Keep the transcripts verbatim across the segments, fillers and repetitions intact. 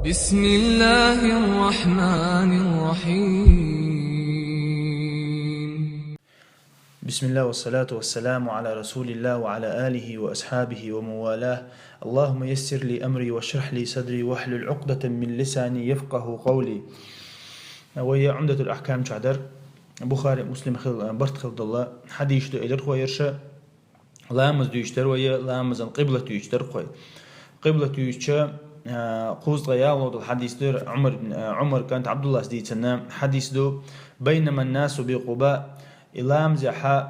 بسم الله الرحمن الرحيم. بسم الله والصلاة والسلام على رسول الله وعلى آله وأصحابه ومن والاه. اللهم يسر لي أمري واشرح لي صدري واحلل عقدة من لساني يفقه قولي. Вай Умдатул Ахкам чу дар, Бухари, Муслим хил, барт хил дола хьадис ду, элир вай ерш. Ламаз дуьйцуш дар вай, ламазан къиблат дуьйцуш дар вай. Къиблат дуьйцуча, а, кхузткъа ялхлагӀа дола хьадис дар, Умар, а, Умар кӀант Абдуллас дийцина хьадис ду: «بينما الناس بقباء», и ламазехь,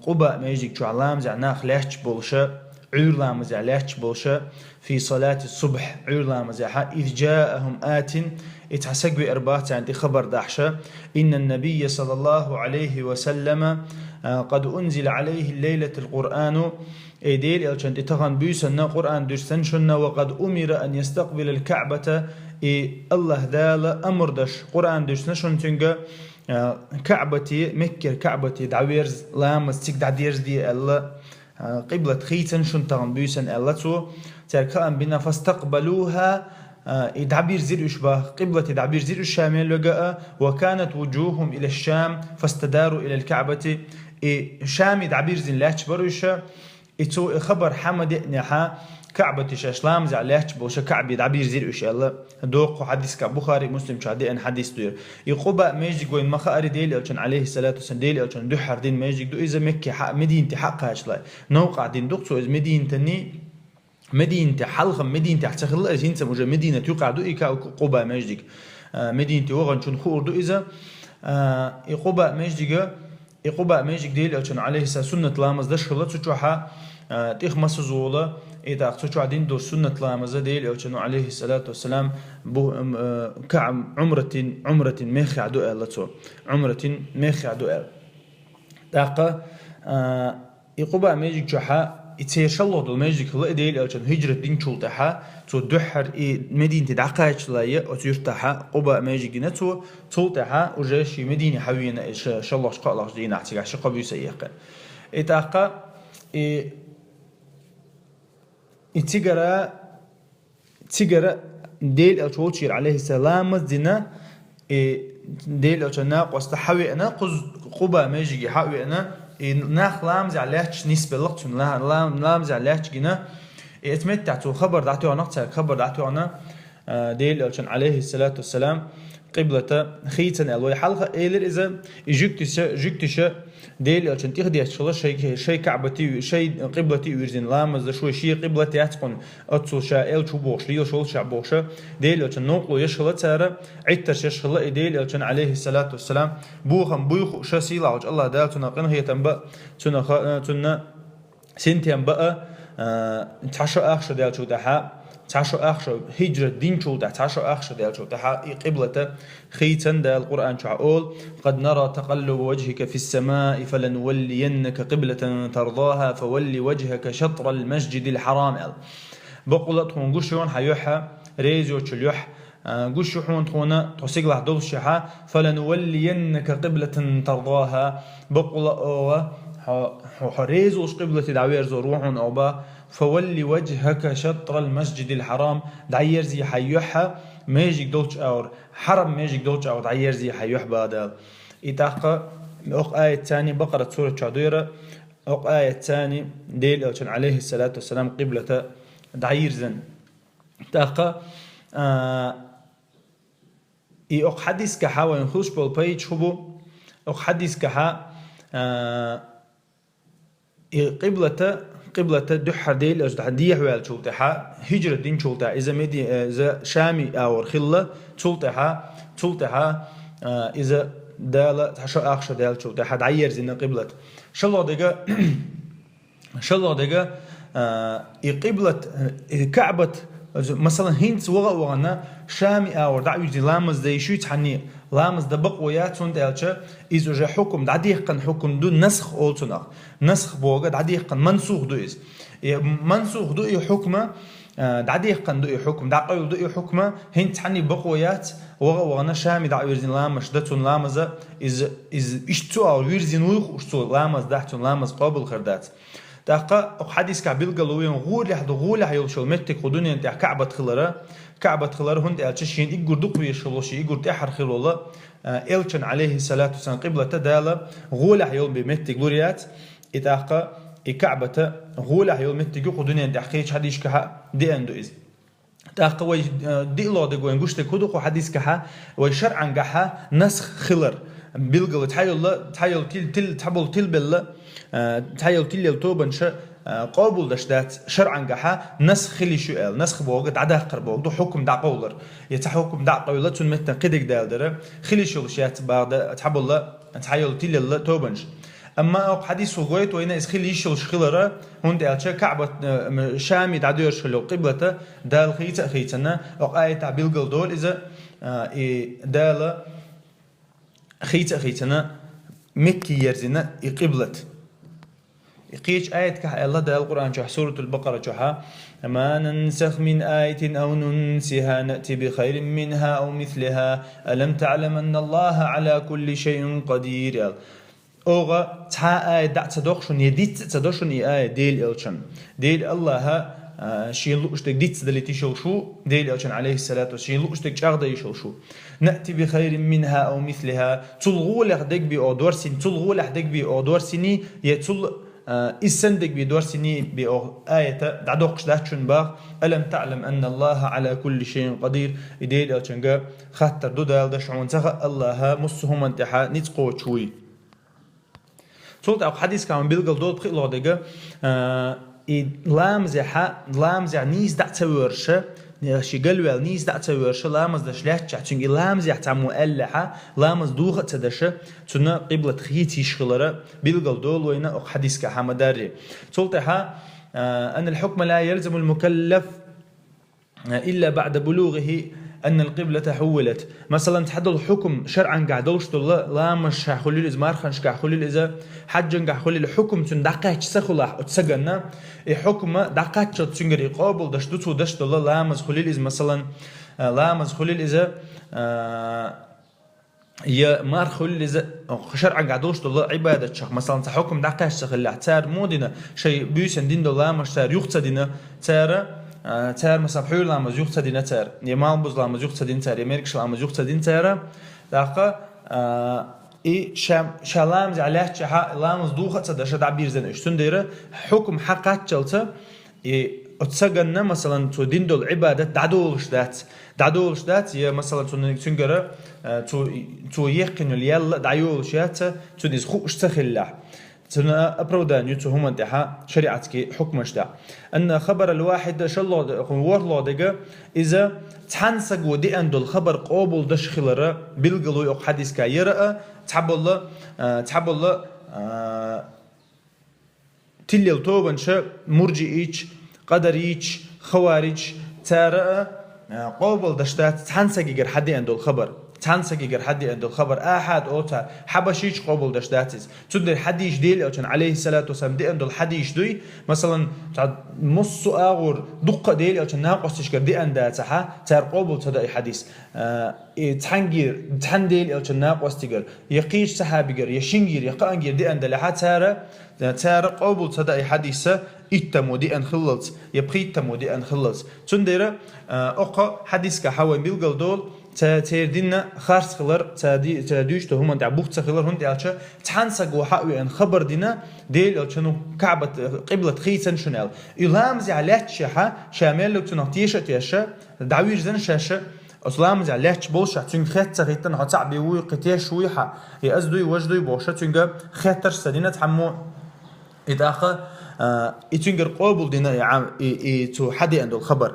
Къуба междиг чу ламазехь нах лаьтташ болуш, Ӏуьйра ламазехь лаьтташ болуш, «في صلاة الصبح», Ӏуьйра ламазехь, «إذ جاءهم آت», и цхьа саг веара бах царна тӀе хабар дахьаш: «إن النبي صلى الله عليه وسلم، а, قد أنزل عليه الليلة القرآن», и Делан элчанна тӀе тахана буьйсанна Къуръан дуьрсина шуна, «وقد أمر أن يستقبل الكعبة», и АллахӀ Дала амр деш Къуръан дуьрсина шуна цуьнга, а, КаӀбате, Меккера КаӀбате дӀаверза, ламаз цига дӀадерзаде аьлла, а, къиблат хийцина шуна тахана буьйсанна аьлла цо. Цаьрга хаам бина, «فاستقبلوها», а, и дӀабирзира уьш бах, къиблате дӀабирзира уьш Шаме лоьга а, «وكانت وجوههم إلى الشام فاستداروا إلى الكعبة», и Шаме дӀабирзина лаьтташ бара уьш, и цо и хабар хьа ма деънехь, КаӀбате шаьш ламазехь лаьтташ болуш, КаӀбе дӀабирзира уьш аьлла. Доккха хьадис, Бухари, Муслим чу деана хьадис ду ер. И Къуба междиг вайна ма хаара, Делан элчан, Ӏалайхи ссалату вассалам, Делан элчан дуьххьара дина междиг ду иза, Мекке хьа-, Мединате хьа а кхачале. Новкъахь дина ду-кх цо иза Мединатана, Мединате хьалха, Мединатехь ца хилла иза, хӀинца уже Мединат юкъахь ду и Ка-, Къуба междиг. А, Мединате ваханчунна хуур ду иза. А, и Къуба междига, и Къуба междиг Делан элчан, Ӏалайхи ссалам, суннат ламаз деш хилла цу чохь, а, тӀех массаза вола, и тӀаккха цу чохь дина долуш суннат ламаз Делан элчан, Ӏалайхи ссалату вассалам, бу-, м, а, Ка-, Ӏумратин, Ӏумратин меххехь ду аьлла цо. Ӏумратин меххехь ду аьлла. ТӀаккха, а, и Къуба междиг чохь, и церан шоллагӀа долу междиг хилла и Делан элчан хӀиджрат динчул тӀаьхьа, цо дуьххьара и Мединате дӀакхачале, оцу юьртахь Къуба междиг дина цо, цул тӀаьхьа уже шен Медине хьавеана и ша-, шоллагӀчу кхоалгӀачу дийнахь цигахь ши-кхо буьйса а яьккхина. И тӀаккха, и, и цигара Цигара Делан элча волчуьра, Ӏалайхи ссалам, ламаз дина, и Делан элчан накъост хьавеана, кхуза Къуба междиге хьа а веана, и нах ламазехь лаьтташ нисбелла-кх цунна, ла-, ла-, ламазехь лаьтташ гина, и оцу меттехь цо хабар дӀатоьхна-кх цаьрга, хабар дӀатоьхна, а, Делан элчан, Ӏалайхи ссалату вассалам, къиблата хийцина аьлла. Вай хьалха элира иза, и жуьгташа, жуьгташа Делан элчан тӀехдетташ хилла шайн, шайн КаӀбате, шайн къиблате вирзина ламаз деш, вай шен къиблат яц кхунна, оццул ша элча ву бохуш, лелаш волчохь бохуш, Делан элчан новкъарло еш хилла цара, Ӏиттарш еш хилла и Делан элчан, Ӏалайхи ссалату вассалам, бохам буй хууш, сийлахьчу АллахӀ Дала цунах къинхетам бан, цунах, цунна синтем бан, а, цхьа шо ах шо даьллачул тӀаьхьа, цхьа шо ах шо хӀиджрат динчул тӀаьхьа, цхьа шо ах шо даьллачул тӀаьхьа и къиблата хийцина Дала Къуръан чохь олу: «قد نرى تقلب وجهك في السماء فلنولينك قبلة ترضاها فول وجهك شطر المسجد الحرام», аьлла. Бакъволу а тхуна гуш ю хьан юьхь, реза йолчу юьхь, а, гуш ю хьуна тхуна, тхо стигалахь доллушехь, «فلنولينك قبلة ترضاها», бакъволу а оха, хьо, хьо, хьо реза волчу къиблате дӀаверзор ву хьуна оха бах, «فول وجهك شطر المسجد الحرام», дӀаерзий хьан юьхь, междиг долчу агӀор, хьарам междиг долчу агӀор дӀаерзий хьан юьхь бах Дала. И тӀаккха оха аят царний Бакъарат сурат чохь дуьйра, оха аят царний Делан элчан, Ӏалайхи ссалату вассалам, къиблата дӀайирзина. ТӀаккха, а, и окху хьадисгахьа вайна хуьлуш болу пайда хӀун бу? Окху хьадисгахьа, а, и къиблата, къиблата дуьххьара Делан элча дӀа дехьаваьллачул тӀаьхьа, хӀиджрат динчул тӀаьхьа, иза Меди-, э, иза Шами агӀор хилла, цул тӀаьхьа, цул тӀаьхьа, а, иза Дала цхьа шо ах шо даьллачул тӀаьхьа дӀаерзина къиблат. ШолгӀа дерг, ШолгӀа дерг, а, и къиблат, и КаӀбат, масалан, хӀинца ваха а вахана, Шами агӀор дӀа а вирзина ламаз дан йиш юй цхьанне, ламаз дан бакъо яц, хӀунда аьлча иза уже хьукум, дӀадехкан хьукум ду, насх олу цунах. Насх бохург дӀадехкан, мансух ду иза. И мансух ду и хьукма, а, дӀадехкан ду и хьукма, дӀакъевлла ду и хьукма, хӀинца цхьанне бакъо яц, ваха а вахана Шами дӀа а вирзина ламаз дан цунна ламаза, иза, иза иштта цу агӀор вирзина вуй хууш цо ламаз дахь, цунна ламаз къобал хир дац. ТӀаккха оха хьадискахь билгало вайна гӀолехь ду, гӀолехь йолуш йолу меттиг кху дуьнен тӀехь КаӀбат хилара, КаӀбат хилара, хӀунда аьлча шена иггур дукха везаш волу, шен иггур тӀаьхьара хилла, а, элчан, алейхиссалату вассалам, къиблата Дала гӀолехь йолу бен меттиг лур яц, и тӀаккха и КаӀбата гӀолехь йолу меттиг ю кху дуьнен тӀехь, кхечу хьадисашкахь а деана ду иза. ТӀаккха вай, э, диълагӀа дерг вайн гуш дерг хӀун ду кху хьадискахьа, вай шарӀангахьа насх хилар. Билгала цхьайолла, цхьайолу тил, тил, цхьаболу тилбелла, э, цхьайолу тиллел тобанша, э, къобалдаш дац шарӀангахьа насх хила йиш ю аьлла. Насх бохург дӀадаккхар бохург ду, хьукум дӀакъовлар. Я цхьа хьукум дӀакъевлла, цунна меттан кхидерг далдара, хила йиш йолуш яц бахда цхьаболла, цхьайолу тиллелла тобанша. Амма оха хьадисо гойту вайна иза хила йиш йолуш хилара, хӀунда аьлча КаӀбат, э, м, Шаме дӀадоьрзуш хилла йолу къиблата Дала хийца а хийцана, оха аятехь билгал долу иза, а, и Дала хийца а хийцана Мекке ерзина и къиблат. И кхечу аятехь аьлла Дала Къуръан чохь, Суратул Бакъара чохьа: «ما ننسخ من آية أو ننسها نأت بخير منها أو مثلها ألم تعلم أن الله على كل شيء قدير», аьлла. Оха цхьа а аят дӀа а ца доккху шуна, я диц а ца до шуна и аят Дела элчан. Дела Аллаха, а, шен лууш дерг диц далийта йиш йолуш ву, Дела элчан, алейхиссалату, шен лууш дерг чӀагӀдан йиш йолуш ву. «نأت بخير منها أو مثلها», цул гӀолехь дерг бен оха дорсийна, цул гӀолехь дерг бен оха дорсийний, я цул, а, иза санна дерг бен дорсийний бен оха аята дӀадоккхуш дац шуна боху. «ألم تعلم أن الله على كل شيء قدير», и Дела элчанга хаттар ду Дала деш хьуна, ца хаьа Аллаха муссу хӀуманна тӀехьа ницкъ кхочуш вуй. Цул тӀаьхьа хьадискахь вайна билгал долу пхиълагӀа дерг, а, и ламазехьа, ламазехь нийса дӀа а ца воьрзуша, ши галваьлла нийса дӀа а ца воьрзуша, ламаз даш лаьттачехь, цуьнга и ламазехь цхьаммо аьллехьа, ламаз доха а ца даша, цунна къиблат хийца йиш хилара билгал долу вайна оха хьадискахьа ма-дарри. Цул тӀаьхьа, а, «أن الحكم لا يلزم المكلف إلا بعد بلوغه أن القبلة حولت». Масалан, цхьадолу хьукум шарӀангахь долуш долу, ламазашкахь хуьлийла иза, марханашкахь хуьлийла иза, хьаьжангахь хуьлийла, хьукум цуьнан дӀакхаьчча ца хуьлахь оцу саганна, и хьукум дӀакхаччалц цуьнгара и къобалдаш ду цо даш долу, ламаз хуьлийла иза, масалан, а, ламаз хуьлийла иза, а, я марха хуьлийла иза, шарӀангахь долуш долу Ӏибадаташкахь, масалан, цхьа хьукум дӀакхаьчча ца хиллехь, цара муха дина, шайн буьйсанна дина долу ламазаш цара юха ца дина, цара, а, цара, масалан, хьуьйр ламаз юха ца дина цара, я малхбуза ламаз юха ца дина цара, я мергаш ламаз юха ца дина цара. ТӀаккха, а, и ша, ша ламазехь лаьттачехьа, ламаз доха а ца даша дӀабирзина уьш. Цундела хьукум хьакхаччалца, и оцу саганна, масалан, цо дина долу Ӏибадат дӀадолуш дац. ДӀадолуш дац, я, масалан, цунна, цуьнгара, а, цо, цо еккхина йолу ял а дӀайолуш яц, цунна иза хууш ца хиллехь. Цунна оправдание ю цу хӀуманна тӀехьа шариатский хьукмаш тӀехь. «أن خبر الواحد», шоллагӀа де-, ворхӀлагӀа дерг, иза цхьана саго деана долу хабар къобалдаш хилара билгало ю оха хьадискахь. Яра а цхьаболу, а, цхьаболу, а, тиллел тобанаш, мурджиич, къадарич, хаварич, цара а, а, къобалдаш дац цхьана сагигара хьадеана долу хабар. Цхьана сагигара хьадеана долу хабар ахьад олу цара, хьабашийча къобалдаш дац иза. Цундела хьадисаш Дела элчан, алейхиссалату вассалам, деана долу хьадисаш дуй. Масалан, цхьа массо а агӀор дуккха а Дела элчан накъосташкара деана дацахьа, цара къобал ца до и хьадис. А, и цхьаьнгара, цхьана Дела элчан накъостигара, я кхечу сахьабигара, я шингара, я кхаангара деана далахьа, цара Цара къобал ца до и хьадиса иттаммо деана хиллалц, я пхийттаммо деана хиллалц. Цундела, а, оха хьадискахьа вайн билгал долу, ца-, церан дин харц хилар, ца ди-, ца дуьйцу хӀуманна тӀехь бух ца хилар, хӀунда аьлча цхьана саго хьа а веана хабар дина, Дела элчано КаӀбат, къиблат хийцина шуна аьлла. И ламазехь лаьтташехьа, ша мел ву цунах теша а тешша, дӀавирзина шаьш, оцу ламазехь лаьтташ болушехь, цуьнга хетта ца хиттина, хьо цхьаъ бен вуй, кхин тешаш вуй хьа, и аз дуй, важа дуй бохуша, цуьнга хеттарш ца дина цхьаммо. И тӀаккха, а, и цуьнгара къобал дина и Ӏам-, и, и цо хьадеана долу хабар.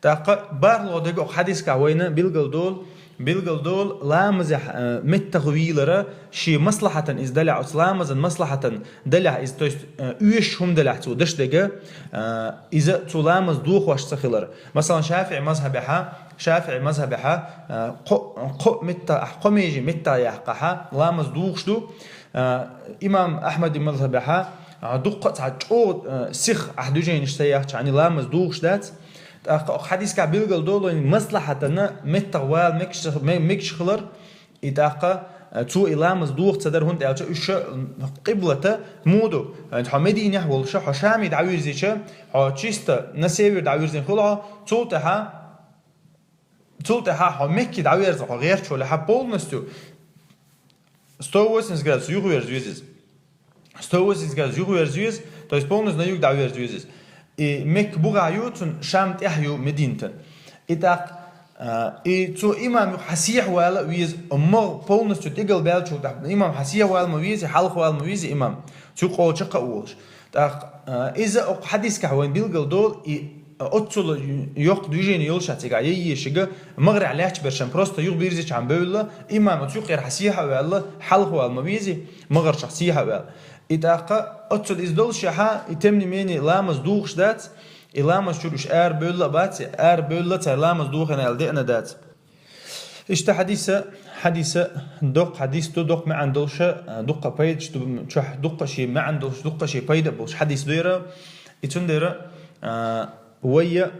ТӀаккха бархӀлагӀа дерг оха хьадискахь вайна билгал долу, билгал долу, ламазехь, а, меттах вийлара, шен маслахьатан иза далехь, оцу ламазан маслахьатан далехь иза, то есть, а, оьшуш хӀума далехь цо даш дерг, а, иза цо ламаз дохош ца хилар. Масалан, ШафиӀи мазхьабехьа, ШафиӀи мазхьабехьа, а, кхо, кхо метта, кхо меже метта яьккхахьа, ламаз духуш ду. А, имам Ахьмади мазхьабехьа, а, дуккха а цхьа чӀогӀа, а, сиха ахь движенеш ца яхча, хьани ламаз духуш дац. ТӀаккха оха хьадискахь билгал долу маслахьатана меттах вала мегаш ца-, ме-, мегаш хилар, и тӀаккха, Цо и ламаз доха ца дар, хӀунда аьлча уьш ша къиблата муду. Хьо Мединехь волуша, хьо Шаме дӀавирзича, хьо чисто на север дӀавирзина хуьлу хьо, цул тӀаьхьа, цул тӀаьхьа хьо Мекке дӀаверза, хьо гӀерташ волехьа полностью сто восемьдесят градус юхаверза веза иза. Сто восемьдесят градус юха верза веза, то есть полностью на юг дӀаверза веза иза. И Мекка бугӀа ю, цун Шам тӀехь ю Мединатан. И тӀаккха, а, и цо имам юха хьан сехьа вала веза, магӀ полностью тӀегал баьлчул тӀаьхьа имам хьан сехьа вала ма веза, хьалха вала ма веза имам, цу къолча кхаъ волуш. ТӀаккха, а, иза окху хьадискахь вайн билгал долу, и оццул йоккха движение йолуш а цигахь, яйешига магӀарехь лаьтташ бершан просто юха бирзичхьан бевлла, имам оцу юккъера хьан сехьа а ваьлла, хьалха вала ма веза, магӀарчохь сехьа а ваьлла. И тӀаккха оццул иза доллушехьа, и тем не менее ламаз духуш дац, и ламаз чуьра уьш ара бевлла а бац, и ара бевлла цара ламаз духийна аьлла деана дац. Иштта хьадиса, хьадиса, доккха хьадис ду, доккха маьӀна долуша, а, дуккха пайдаш ду, чохь дуккха шен маьӀна долуш, дуккха шен пайда а болуш хьадис ду яра. И цундела, а, вайя,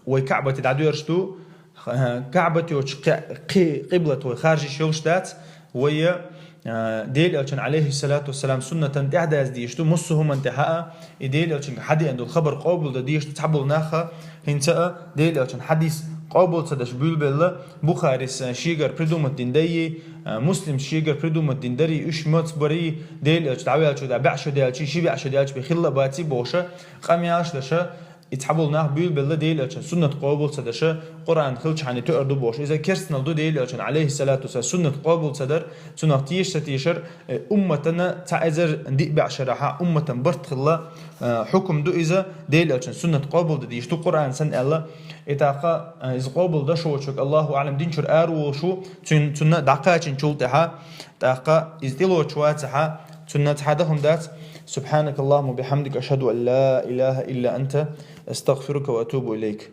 вай КаӀбате дӀадоьрзуш ду, а, КаӀбате йолчу кхе-, кхе-, къиблат вай харжиш йолуш дац, вайя, а, Дела Элчан, алейхиссалату вассалам, суннатан тӀаьхьадаза дийш ду, муссу хӀуман тӀаьхьа а, и Дела Элчанга хьадеана долу хабар къобалдан дийш ду, цхьаболу наха хӀинца а Дела Элчан хьадис къобал ца даш буьйлабелла, Бухарис, а, шегара придумать дина дайи, а, Муслимс шегара придумать дина дари, уьш маца бари, Дела Элча дӀаваьллачу да баьӀ шо даьлчи, ши баьӀ шо даьлчи била а баци боша, къамелаш даша, и цхьаболу нах буьйлабелла Дела Элчан суннат къобал ца даша, Къуръан хилчхьана тоьар ду боша. Иза керстанал ду Дела Элчан, алейхиссалату вассалам, суннат къобал ца дар, цунах теша ца тешар, э, умматана цхьа эзар диъ баьӀ шарахьа умматан барт хилла, э, хьукум ду иза, Дела Элчан суннат къобал дан дийш ду Къуръан санна аьлла. И тӀаккха, э, иза къобал даш волчуьнга, Аллаху аӀлам, динчуьра ара волуш ву, цун-, цунна дӀакхачинчул тӀаьхьа, тӀаккха иза тӀелоцуш вацахьа, цунна цхьа даха хӀума дац. سبحانك اللهم وبحمدك، أشهد أن لا إله إلا أنت، أستغفرك وأتوب إليك.